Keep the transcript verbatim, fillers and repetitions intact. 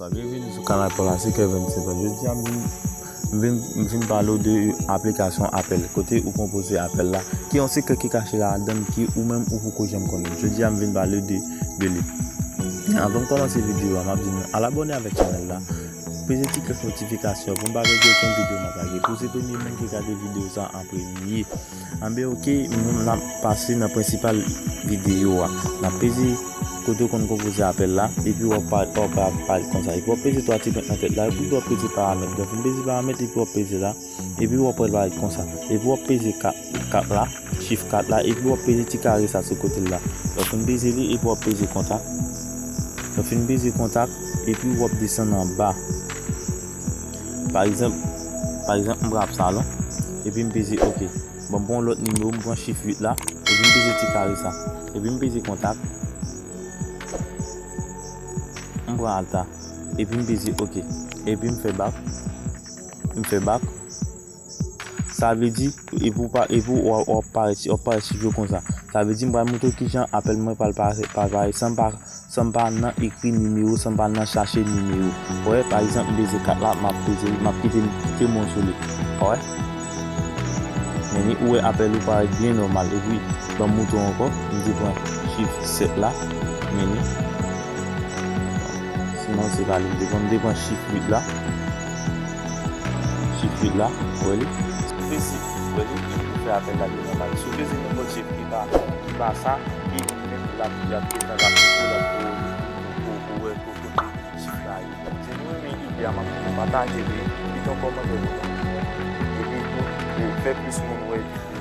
Byenveni sou kanal pa w la, se Kevin Saint Paul. Jodi a, m vin, m vin, m vin pale w de aplikasyon apèl, kote ou konpoze apèl la. Ki yon sekrè ki kache ladan l, ki ou menm ou poko janm konnen. Jodi a, m vin pale w de, de li. Men anvan m kòmanse videyo a, m ap di nou al abòne avèk chanèl la. Peze ti klòch notifikasyon pou n pa pèdi okenn videyo m ap lage. Pou se premye moun ki gade videyo sa an premye. Anben, oke, nou n ap pase nan prensipal videyo a. N ap peze kote w konn konpoze apèl la, epi w ap pa-, w ap pa-, parèt konsa. Epi w ap peze twa ti pent nan tèt la, epi w ap peze paramèt. Lè w fin peze paramèt, epi w ap peze la, epi w ap wè l parèt konsa. Epi w ap peze kat, kat la, chif kat la, epi w ap peze ti kare sa sou kote l la. Lè w fin peze li, epi w ap peze kontak. Lè w fin peze kontak, epi w ap desann anba. Pa egzanp, pa egzanp, m pran Absalon, epi m peze oke. Bon, m pran yon lòt nimewo, m pran chif uit la, epi m peze ti kare sa. Epi m peze kontak. M pran Alta, epi m peze oke. Epi m fè bak. M fè bak. Sa vle di, epi w pa, epi w, w ap parèt, w ap parèt chif yo konsa. Sa vle di, m pral montre w kijan apèl mwen pral parèt, pral parèt san m pa, san m pa nan ekri nimewo, san m pa nan chache nimewo. Ou wè, pa egzanp, m peze kat la, m ap peze, m ap kite, kite m sou li. Ou wè? Men ni ou wè apèl ou parèt byen nòmal. Epi, ban m montre w ankò, m te pran chif sèt la, men ni. Sinon, se pa li m te pran, m te pran chif uit la. Chif uit la, ou wè li? Peze, ou wè li, ou fè apèl la byen nòmal. Si w peze nenpòt chif ki pa, ki pa sa, ki menm l ap, l ap gentan, l ap, l ap, ou, ou, ou, ou wè kote chif la ye. Si nou renmen ide a, m ap di nou pataje li, kite yon kòmantè pou nou. Epi tou, e, fè plis moun wè videyo.